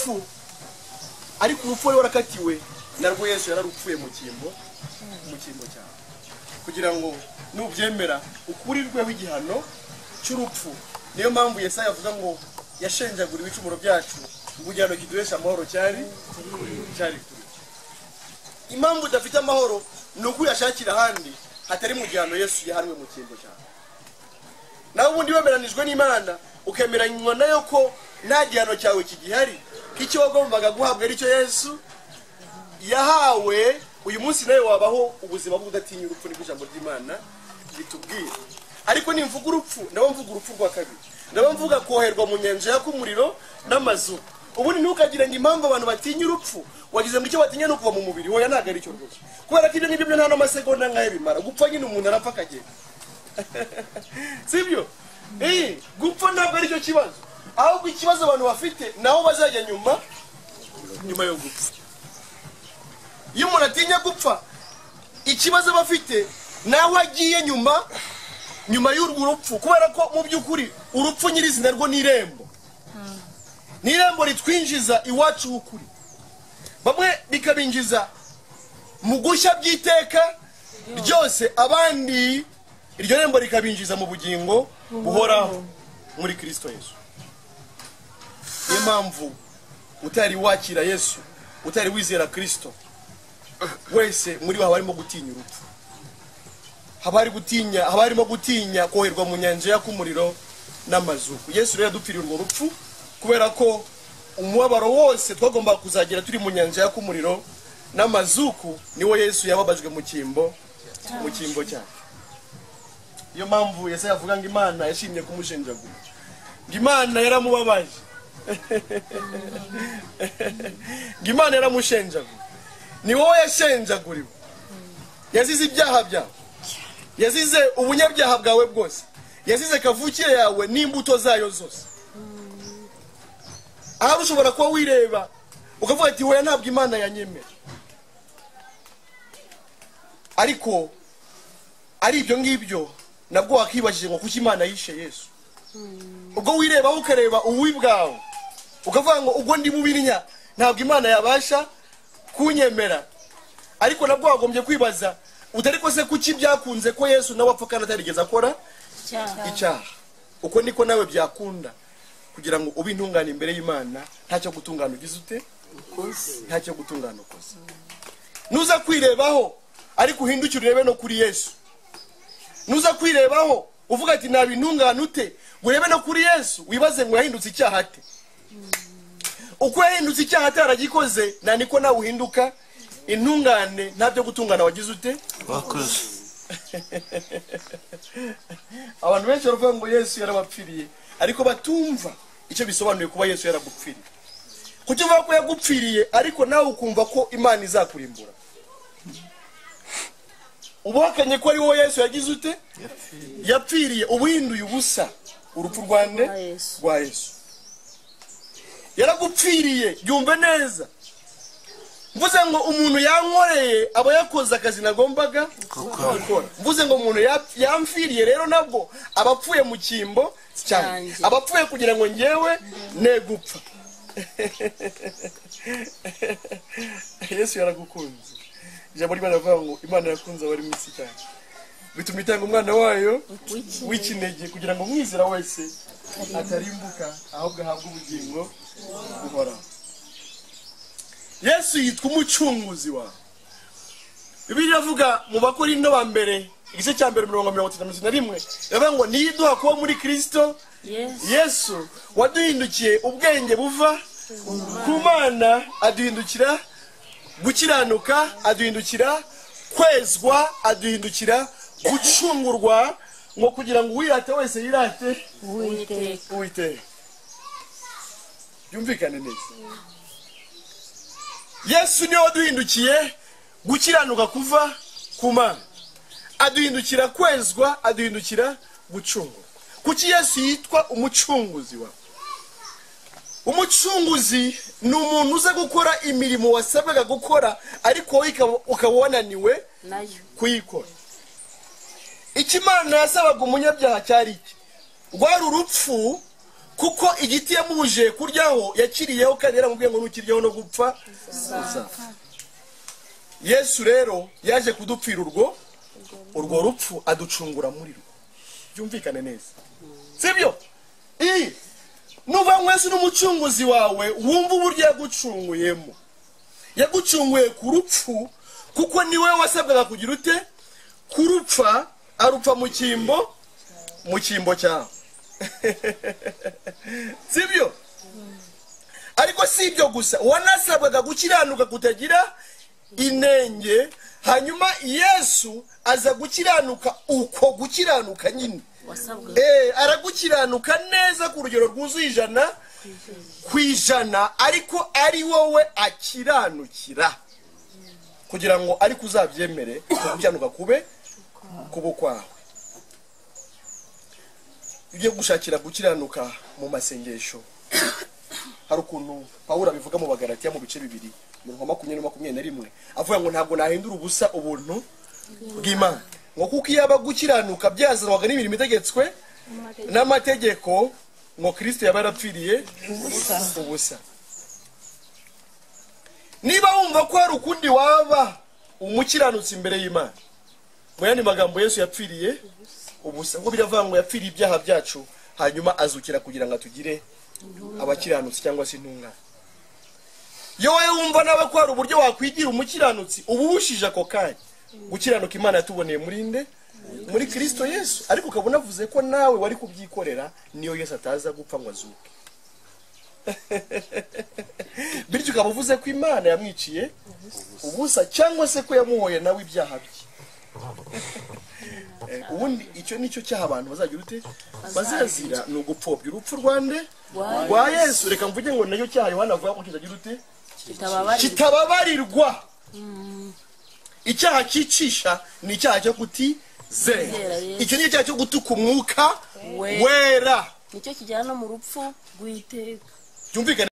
Urupfu, ariko urupfu wari warakatiwe narwo Yesu yararupfuye mu cyimbo cyawe, kugira ngo nubyemera ukurirweho igihano cy'urupfu. Niyo mpamvu Yesaya avuga ngo yashenjaguriwe ibicumuro byacu, ngo igihano kiduhesha amahoro cyari kuri. Impamvu udafite amahoro ni uko uyashakira ahandi hatari mu gihano Yesu yahanwe mu cyimbo cyawe. Nawe ubundi wemeranijwe n'Imana, ukemeranywa nayo ko nta gihano cyawe kigihari, k'icyo wagombaga guhabwa aricyo Yesu yahawe, uyu munsi nawe wabaho ubuzima bw'udatinya urupfu, niko ijambo ry'Imana ritubwira. Ariko nimvuga urupfu, ndaba mvuga urupfu rwa kabiri, ndaba mvuga koherwa mu nyanja yaka umuriro n'amazu. Ubundi ntukagire ngo impamvu abantu batinya urupfu wagize ngo icyo batinya ni ukuva mu mubiri. Hoya, ntabwo ari cyo rwose, kubera ko ibyo ngibyo byo nta n'amasegonda nk'ayo bimara. Gupfa nyine umuntu arapfa akagenda, sibyo? Gupfa ntabwo ari cyo kibazo, ahubwo ikibazo abantu bafite naho bazajya nyuma yo gupfa. Iyo umuntu atinya gupfa, ikibazo bafite naho agiye nyuma y'urwo rupfu, kubera ko mu by'ukuri urupfu nyirizina rwo ni irembo, ni irembo ritwinjiza iwacu h'ukuri. Bamwe rikabinjiza mu gushya by'iteka ryose, abandi iryo rembo rikabinjiza mu bugingo buhoraho muri Kristo Yesu. Niyo mpamvu utari wakira Yesu, utari wizera Kristo wese muri bo haba harimo gutinya urupfu, haba harimo gutinya koherwa mu nyanja yaka umuriro n'amazuku. Yesu rero yadupfiriye urwo rupfu, kubera ko umubabaro wose twagombaga kuzagira turi mu nyanja yaka umuriro n'amazuku, niwo Yesu yababajwe mu cyimbo cyacu. Iyo mpamvu Yesu yavuga ngo Imana yashimye kumushenjagura, ngo Imana yaramubabaje, ngo Imana yaramushenjagura. Ni wowe yashenjaguriwe, yazize ibyaha byawe, yazize ubunyabyaha bwawe bwose, yazize kavukire yawe n'imbuto zayo zose. Ahari ushobora kuba wireba ukavuga ati hoya ntabwo Imana yanyemera, ariko ari ibyo ngibyo nabwo wakibajije ngo kuki Imana yishe Yesu. Ubwo wirebaho ukareba ububi bwawe ukavuga ngo ubwo ndi mubi ntabwo Imana yabasha kunyemera, ariko nabwo wagombye kwibaza utari ko se kuki byakunze ko Yesu nawe apfa kandi atarigeze akora icyaha. Uko niko nawe byakunda kugira ngo ube intungane imbere y'Imana, ntacyo gutungana ugize ute, ntacyo gutungana ukoze. Nuza kwirebaho ariko uhindukire urebe no kuri Yesu. Nuza kwirebaho uvuga ati naba intungane ute, urebe no kuri Yesu, wibaze ngo yahindutse icyaha ate. Uko yahindutse icyaha ataragikoze, na niko nawe uhinduka intungane, ntabyo gutungana wagize ute wakoze. Abantu benshi baravuga ngo Yesu yarabapfiriye, ariko batumva icyo bisobanuye kuba Yesu yaragupfiriye. Kuki uvuga ko yagupfiriye ariko nawe ukumva ko Imana izakurimbura? Ubuhakanye ko ari wowe Yesu yagize ute yapfiriye, ubuhinduye ubusa urupfu rwande rwa Yesu. Yaragupfiriye, yumve neza. Mvuze ngo umuntu yankoreye aba yakoze akazi nagombaga gukora. Mvuze ngo umuntu yamfiriye rero nabwo abapfuye mu cyimbo cyanjye, abapfuye kugira ngo ngewe ne gupfa. Yesu yaragukunze. Ijambo ry'Imana rivuga ngo Imana yakunze abari mu isi cyane, bituma itanga umwana wayo w'ikinege kugira ngo umwizera wese atarimbuka ahubwo ahabwe ubugingo buhoraho. Yesu yitwa umucunguzi wawe. Bibiliya iravuga mu Bakorinto ba mbere igice cya mbere 31, iravuga ngo niyiduha kuba muri Kristo Yesu waduhindukiye ubwenge buva ku Mana, aduhindukira gukiranuka, aduhindukira kwezwa, aduhindukira gucungurwa, ngo kugira ngo uwirate wese yirate Uwiteka. Byumvikane neza. Yesu niwe waduhindukiye gukiranuka kuva ku Mana, aduhindukira kwezwa, aduhindukira gucungurwa. Kuki Yesu yitwa umucunguzi wawe? Umucunguzi ni umuntu uza gukora imirimo wasabwaga gukora ariko wowe ukaba wananiwe kuyikora. Icyo Imana yasabaga umunyabyaha cyari iki? Rwari urupfu Kuko igiti yamubujije kuryaho yakiriyeho, kandi yaramubwiye ngo nukiryaho no gupfa uzapfa. Yesu rero yaje kudupfira urwo rupfu, aducungura muri rwo. Byumvikane neza, sibyo? Nuva mwese n'umucunguzi wawe, wumva uburyo yagucunguyemo. Yagucunguye ku rupfu, kuko niwe wasabwaga kugira ute? Kurupfa. Arupfa mu cyimbo cyawe, sibyo? Ariko si ibyo gusa, wanasabwaga gukiranuka kutagira inenge. Hanyuma Yesu aza gukiranuka uko gukiranuka nyine aragukiranuka neza ku rugero rwuzuye 100%, ariko ari wowe akiranukira, kugira ngo ariko uzabyemere gukiranuka kube kubo kwawe. Ugiye gushakira gukiranuka mu masengesho, hari ukuntu Pawulo abivuga mu Bagalatiya mu bice 2 umurongo 20 na 21, avuga ngo ntabwo nahindura ubusa ubuntu bw'Imana, ngo kuko iyo aba gukiranuka byazanwaga n'imirimo itegetswe n'amategeko, ngo Kristo yaba yarapfiriye ubusa. Niba wumva ko hari ukundi waba umukiranutsi imbere y'Imana, mu yandi magambo Yesu yapfiriye ubusa, ngo biravuga ngo yapfiriye ibyaha byacu, hanyuma azukira kugira ngo atugire abakiranutsi cyangwa se intungane. Iyo wowe wumva nawe ko hari uburyo wakwigira umukiranutsi, ububushije ako kanya gukiranuka Imana yatuboneye muri nde? Muri Kristo Yesu. Ariko ukabona avuze ko nawe wari kubyikorera, niyo Yesu ataza gupfa ngo azuke. Bityo ukaba uvuze ko Imana yamwiciye ubusa, cyangwa se ko yamuhoye nawe ibyaha bye. Ubundi icyo nicyo cyaha abantu bazagira ute? Bazazira, ni ugupfobya urupfu rwande rwa Yesu. Reka mvuge ngo nayo cyaha Yohana avuga ko kitagira ute? Kitababarirwa. Icyaha cyicisha ni icyaha cyo kutizera. Icyo ni icyaha cyo gutuka umwuka wera, nicyo kijyana no mu rupfu rw'iteka. Byumvikane.